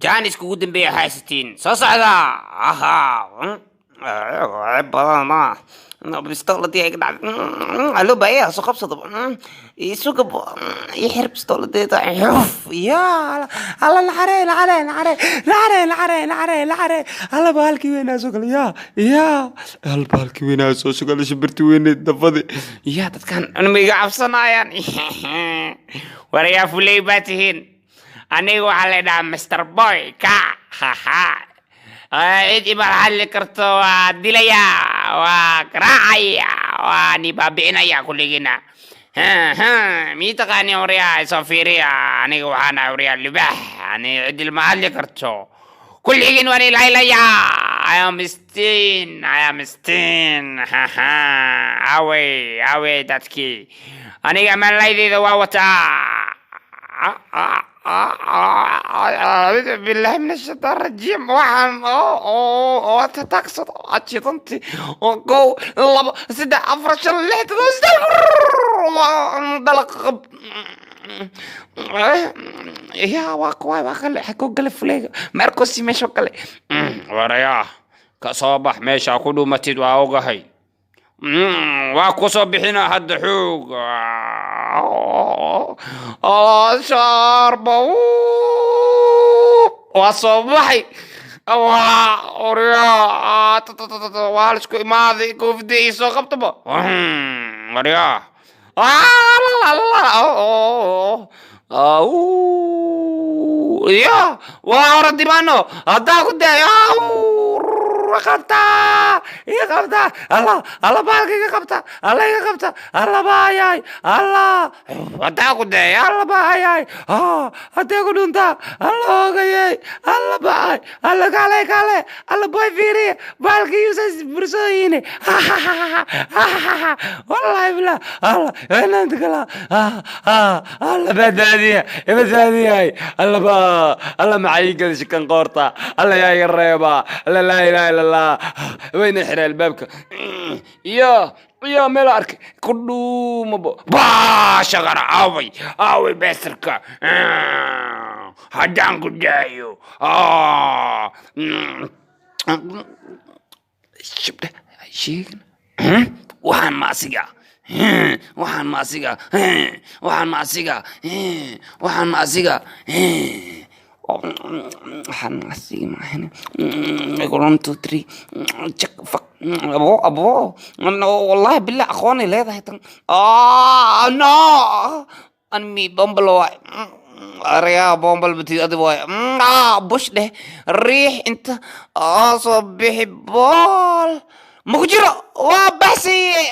Jaaniska ugu dambeeya haysatiin soo socda. Aha, ceeb badan ma bistooladii ay ka dhacday. Alo, baya soo qabsado, isuga ixir bistooladeeda. Ya alla, naxare, naxare, naxare, naxare, naxare, naxare, naxare. Alla, bahalkii weynaa soo galay. Ya, ya, alla, bahalkii weynaa soo galay, shimbirtii weyneed dafadi. Ya, dadkan ma iga cabsanayaan? Warayaa, fuley baa tihiin. Aniga waxaa la dhahaa Mr Boy ka haha. Cid imaad hadli karto waa dilaya, waa garaacaya, waa ni baabi'inaya kulligiina. Mii taqaani? Waryaa, soo fiiriya. Aniga waxaan ahay, waryaa, libaax. Aniga cid ilma hadli karto, kulligiin waan ilaylaya. I am Steen, I am Steen. Haha, awey, awey dadkii. Aniga maalaydeyda waa wataa. أعوذ بالله من الشيطان الرجيم. Waxaan oo tatagsado ajidanti, kow, labo, saddex, afar, shan, lix, todoba, sideed, dalaq qab. Ya, waa kuwaay, waa kale xagoo gale fuleega markosi meesho kale. Warayaa, ka soo bax meesha ku dhumatid, waa ogahay. Waa ku soo bixina hadda xoog shaarba. Waa soo baxay. Waa waryaa, waa laisku imaaday. Koofida ii soo qabtaba, waryaa. Ya, waa orodimano haddaa ku dayo. Qabta, iga qabta. Alla, alla, baalka iga qabta. Alla, iga qabta. Alla baayay, alla, haddaa ku dayay. Alla baayay, haddee ku dhuntaa. Alla oogayay, alla baay, alla kale kale. Alla boy, fiiriya baalka yuusan bursooyine. Wallahi billah, alla inaanta kala. Alla badbaadiya, badbaadiyay. Alla ba, alla maxay gada shikan qoorta. Alla yaa iga reeba. Alla, laa ilaha illa Allah. Wayna xiray albaabka. Iyo iyo meel arkay ku dhuumabo baashagana. Aaway, aaway beesarka? Haddaan ku daayo shibdhe sheegin. Waxaan ma asiga? Waxaan ma asiga? Waxaan ma asiga? Waxaan ma asiga? Waxaan ma asiga maahan. One, two, three, check, fuck. Abo, abo, no, wallahi billah, aqoonay leedahay tan. No, anmi bombalo waay. Aryaa, bombal batid adi waay. Bush dheh, riix inta soo bixi. Bool ma ku jiro, waa baxsiye.